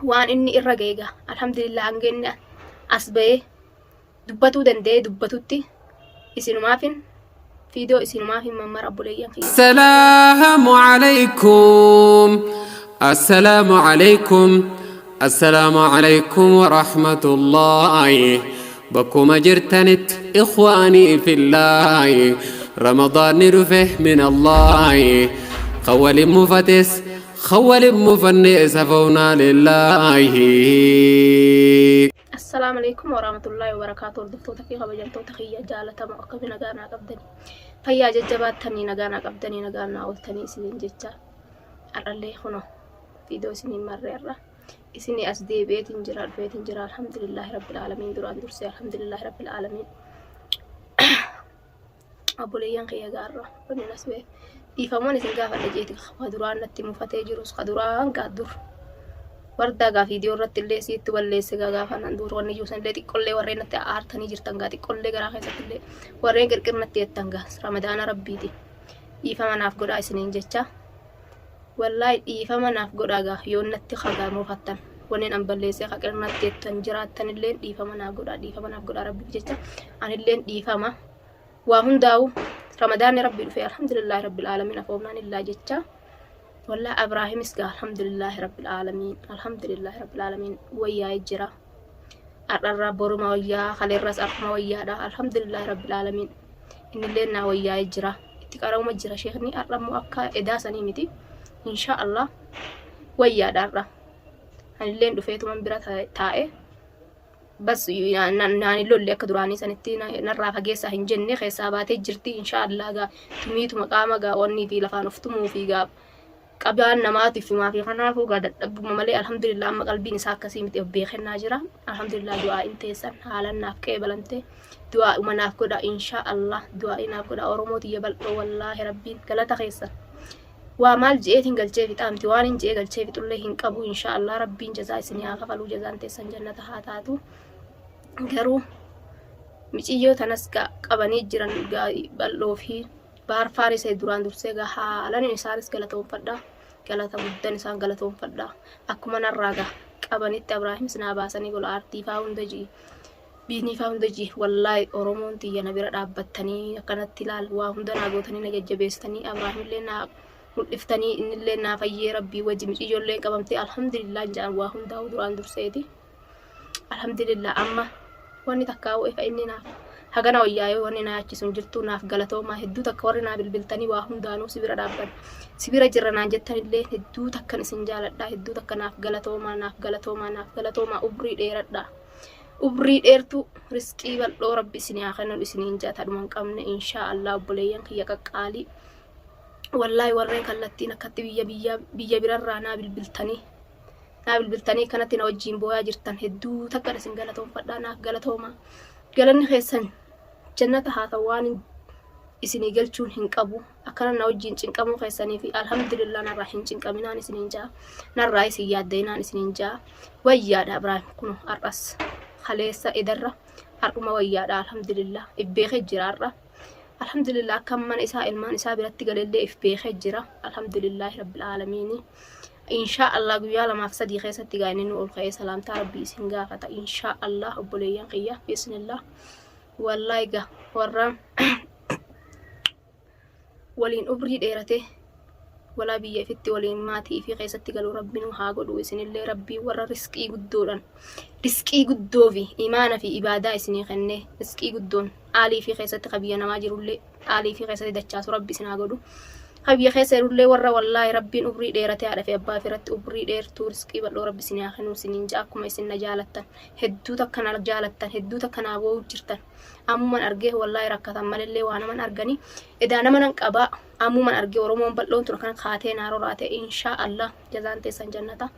Waan inni irra ga'e egaa alhamdulillah hanga inni as ba'ee dubbatuu danda'ee dubbatutti isinumaafin fiidoo isinumaafin mammara obboleeyyan kiyya. Assalaamu alaikum. Assalaamu alaikum. Assalaamu alaikum wa rahmatullahi. Bakkuma jirtanitti ikhwaanii fillaahi. Ramadaanni dhufe min Allaahi. Kan waliin mufates kan waliin mufanne safownaa lillaahi. Assalaamu alaikum warahmatullahi wabarakaatu hordoftoota fi kabajamtoota kiyya jaalatamoo akkami nagaa naa qabdanii fayyaa jajjabaattanii nagaa naa qabdanii nagaa naa ooltanii isiniin jecha har'allee kunoo viidiyoo isiniin marree har'a isinii as deebi'eetiin jira dhufeetiin jira alhamdulillaahi rabbil aalamiin duraan dursee alhamdulillaahi rabbil aalamiin obboleeyyan kiyya gaarra wanni nas beek dhiifamoon isin gaafadha jeeti ka duraan natti mufatee jirus ka duraan gaa dur wardaa gaa viidiyoo irratti illee siitti balleesse gaa gaafa nan dur wanni jiru sanillee xiqqollee warreen natti aartanii jirtan gaa xiqqollee garaa keessatti illee warreen qirqir natti jettan gaa ramadaana rabbiiti dhiifama naaf godhaa isiniin jecha wallaahi dhiifama naaf godhaa gaa yoon natti kagaa mufattan wanneen an balleessee ka natti jettan jiraattan illee dhiifama naaf godhaa dhiifama naaf godhaa rabbiif jecha anilleen dhiifama waa hundaa'u ramadaanni rabbii dhufe alhamdulillaahi rabbil aalamiin afoomnaan illaa jecha wallaa abraahimis gaa alhamdulillaahi rabbil aalamiin alhamdulillaahi rabbil aalamiin wayyaa'ee jira har'arraa boruma wayyaa kaleerras har'uma wayyaadha alhamdulillaahi rabbil aalamiin innillee naa wayyaa'ee jira itti qarawuma jira sheekni har'ammoo akka edaa sanii miti inshaa allah wayyaadha har'a anilleen dhufeetuman bira taa'e bas naan hin lolle akka duraanii sanitti narraa fageessaa hin jenne keessaa baatee jirti inshaa Allah gaa tumiituma qaama gaa onnii fi lafaan of tumuu fi gaa qabaan namaatiif himaa fi kanaafuu gaa dadhabbuma malee alhamdulillah amma qalbiin isaa akkasii miti of beekennaa jira alhamdulillah du'aa in teessan haalan naaf qeebalamte du'aa uma naaf godha inshaa Allah du'aa naaf godha Oromoo tiyya bal'oo wallaahi rabbiin galata keessan Waa maal je'eetiin galchee fixaa miti waan hin je'ee galchee fixullee hin qabu inshaa Allah rabbiin jazaa isinii haa kafaluu jazaan teessan jannata haa taatu garuu miciyyoo tanas qabanii jiran bal'oo fi baarfaan isa duraan dursee gaa haalan isaanis galatoonfadha galata guddan isaan galatoonfadha akkuma narraa gaa qabanitti Abraahimis naa baasanii gola aartii faa hunda ji'i Biinii faa hunda ji wallaahi Oromoon tiyya na bira dhaabbattanii akkanatti ilaal waa hunda naa gootanii na jajjabeessitanii Abrahaamillee naa mul'iftanii innillee naa fayyee rabbii wajji miciyyoollee qabamtee alhamdulillah jedhan waa hundaa'u duraan durseeti. Alhamdulillah amma wanni takkaa'u ifa inni naaf hagana wayyaayoo wanni na yaachisu hin jirtu naaf galatoomaa hedduu takka warri naa bilbiltanii waa hundaanuu si bira dhaabban si bira jirra naan jettanillee hedduu takkan isin jaaladha hedduu takka naaf galatoomaa naaf galatoomaa naaf galatoomaa umrii dheeradha. Umrii dheertuu risqii bal'oo rabbi isinii haa kennu isiniin ja'a tadhuma hin qabne inshaa Allah obboleeyyan kiyya qaqqaalii wallaahi warreen kallattiin akkatti biyya biyya biyya birarraa naa bilbiltanii naa bilbiltanii kanatti na wajjiin booyaa jirtan hedduu takkan isin galatoonfadhaa naaf galatoomaa galanni keessan jannata haa ta'u waan isinii galchuun hin qabu akkana na wajjiin cinqamuu keessanii fi alhamdulillah narraa hin cinqaminaan isiniin ja'a narraa isin yaadda'inaan isiniin ja'a wayyaadha Ibraahim kun har'as kaleessa edarra har'uma wayyaadha alhamdulillah if beekee jira har'a alhamdulillah akka mana isaa ilmaan isaa biratti galellee if beekee jira alhamdulillah rabbil aalamiini inshaa Allah guyyaa lamaaf sadii keessatti gaa inni nu ol ka'ee salaamtaa rabbii isin gaafata inshaa Allah obboleeyyan kiyya bismillah wallahi gaa warra waliin umrii dheerate walaa biyya ifitti waliin maatii ifii keessatti galu rabbi nu haa godhu isinillee rabbii warra risqii guddoodhan risqii guddoo fi imaana fi ibaadaa isinii kennee risqii guddoon aalii fi keessatti ka biyya namaa jirullee aalii fi keessatti dachaasu rabbi isin haa godhu ka biyya keessa jirullee warra wallaahi rabbiin umrii dheerate haadha fi abbaa irratti umrii dheertuu risqii bal'oo rabbi isinii haa kennu isiniin ja'a akkuma isin na jaalattan hedduu takka na jaalattan hedduu takka naa boo'u jirtan ammuman argee wallaahi rakkatan malillee waa naman arganii edaa nama nan qabaa ammuman argee oromoon bal'oon tun akkana kaatee naa roraate inshaa allah jazaan teessan jannata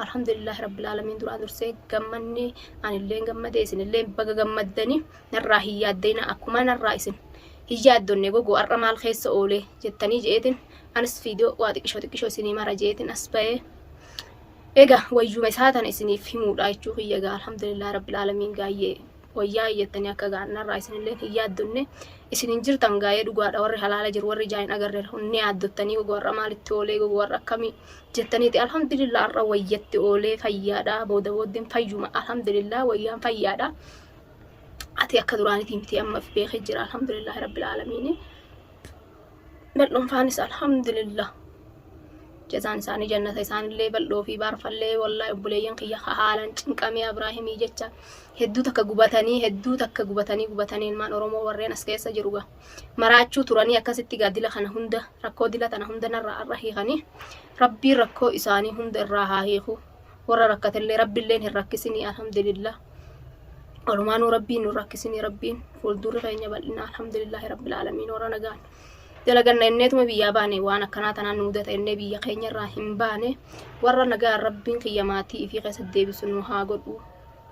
alhamdulillaahi rabbil aalamiin duraan dursee gammannee anilleen gammadee isinillee baga gammaddanii narraa hin yaaddayna akkuma narraa isin hin yaaddonne gogo har'a maal keessa oolee jettanii je'eetin anis fiidiyoo waa xiqqishoo xiqqishoo isinii mara je'eetin as ba'ee egaa wayyuma isaa tana isiniif himuudha jechuu kiyya egaa alhamdulillah rabbil aalamiin gaayyee Wayyaa jettanii akka gaannarraa isinillee hin yaaddonne isin hin jirtan gaa'ee dhugaadha. Warri halaala jiru, warri ijaan hin agarre ni yaaddottanii, gogo har'a maalitti oolee, gogo har'a akkamii jettaniiti. Alhamdulillah, har'a wayyatti oolee fayyaadha. Booda booddeen fayyuma, alhamdulillah, wayyaan fayyaadha. Ati akka duraanitii miti, amma of beekee jira, alhamdulillah rabbil aalamiini. Bal'oonfaanis alhamdulillah, jazaan isaanii jannata. Isaanillee bal'oo fi baarfallee, wallaahi obboleeyyan kiyya haalaan cinqamee Abraahimii jecha hedduu takka gubatanii, hedduu takka gubatanii gubatanii. Ilmaan Oromoo warreen as keessa jiru gaa maraachuu turanii akkasitti gaa dila kana hunda, rakkoo dila tana hunda narraa arra hiikanii. Rabbiin rakkoo isaanii hunda irraa haa hiiku. Warra rakkatellee rabbiilleen hin rakkisinii. Alhamdulillah, walumaanuu rabbiin nu rakkisinii. Rabbiin fuuldurri keenya bal'ina. Alhamdulillahi rabbil aalamiin. Warra nagaan dalaganna inneetuma biyyaa baane, waan akkanaa tanaan nu mudata innee biyya keenya irraa hin baane. Warra nagaan rabbiin kiyya maatii ifii keessa deebisu nu haa godhu,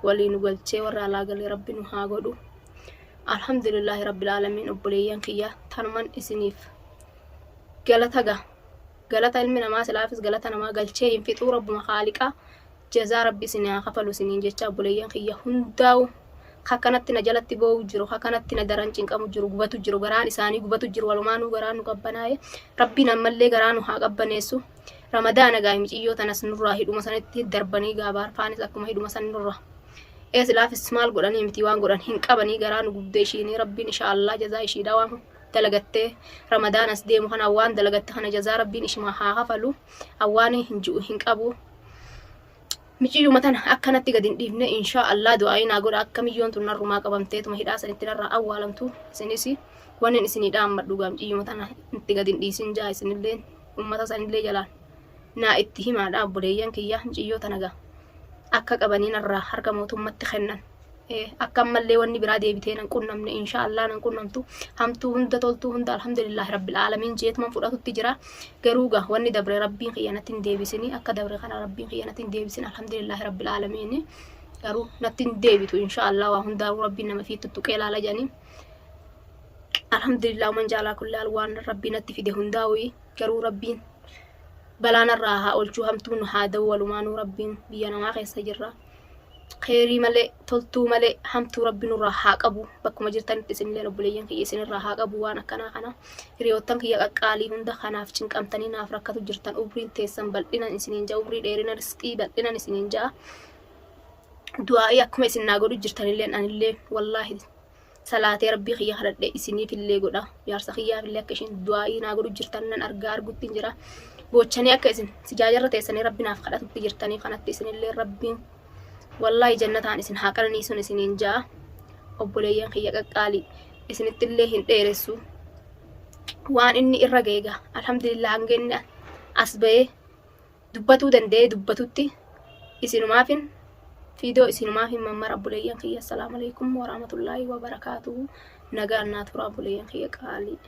walii nu galchee warra alaa galee rabbi nu haa godhu. Alhamdulillahi rabbil aalamiin. Obboleeyyan kiyya, tanuman isiniif galata ga galata ilmi namaa silaafis galata namaa galchee hin fixuu. Rabbuma kaaliqaa jazaa rabbi isin haa kafalu isiniin jecha. Obboleeyyan kiyya hundaa'u akkanatti na jalatti boo'u jiru, akkanatti na daran cinqamu jiru, gubatu jiru, garaan isaanii gubatu jiru. Walumaanuu garaan nu qabbanaa'e. Rabbiin ammallee garaa nu haa qabbaneessu. Ramadaana gaa miciyyoo tanas nurraa hidhuma sanitti darbanii gaa baarfaanis akkuma hidhuma san nurraa ee silaafis maal godhanii miti, waan godhan hin qabanii. Garaa nu gubdee ishiinii. Rabbiin insha Allah jazaa ishiidha waan dalagattee ramadaanas deemu kana, waan dalagatte kana jazaa rabbiin ishuma haa kafalu. Awwaan hin ji'u hin qabu. Miciyyuma tana akkanatti gad hin dhiifne, inshaa Allah. Du'aa'ii naa godha akka miyyoon tun narrumaa qabamteetuma hidhaa sanitti narraa awwaalamtu. Isinis wannin isinii dhaammadhu gaa miciyyuma tana itti gad hin dhiisin jaa. Isinillee ummata sanillee jalaan naa itti himaadha, obboleeyyan kiyya. Miciyyoo tana gaa akka qabanii narraa harka mootummatti kennan, akka ammallee wanni biraa deebitee nan qunnamne. Insha Allah nan qunnamtu hamtuu hunda, toltuu hunda. Alhamdulillahi rabbil aalamiin jeetuman fudhatutti jira. Garuu gaa wanni dabre rabbiin kiyya natti hin deebisini. Akka dabre kana rabbiin kiyya natti hin deebisin. Alhamdulillahi rabbil aalamiin, garuu natti hin deebitu insha Allah. Waa hundaa'uu rabbiin nama fi tuttuqee laala jedhanii. Alhamdulillah, man jaalaa kulli waan rabbii natti fide hundaa'uu, garuu rabbiin balaanarraa haa oolchuu, hamtuun haa da'u. Walumaanuu rabbiin biyya namaa keessa jirra. Kheyrii malee, toltuu malee, hamtuu rabbi nurraa haa qabu. Bakkuma jirtanitti isinillee obboleeyyan kiyya isinirraa haa qabu waan akkanaa kana. Hiriyoottan kiyya qaqqaalii hunda kanaaf cinqamtanii naaf rakkatu jirtan, umriin teessan bal'inan isiniin ja'a, umrii dheerina, risqii bal'inan isiniin ja'a. Du'aa'ii akkuma isin naa godhu jirtanilleen anillee wallaahi salaatee rabbii kiyya kadhadhe isiniif illee godha. Jaarsa kiyyaaf illee akka ishiin du'aa'ii naa godhu jirtan nan argaa, argutti hin jira. Boochanii akka isin sijaajarra teessanii rabbi naaf kadhatutti jirtanii kanatti isinillee rabbiin wallaahi jannataan isin haa qananiisuun isiniin ja'a. Obboleeyyan kiyya qaqqaalii, isinitti illee hin dheeressu. Waan inni irra ga'e gaa alhamdulillah, hanga inni as ba'ee dubbatuu danda'ee dubbatutti isinumaafin fiidoo isinumaafin mammara. Obboleeyyan kiyya, assalaamu alaikum warahmatullaahi wabarakaatuhu. Nagaan naa tura, obboleeyyan kiyya qaalii.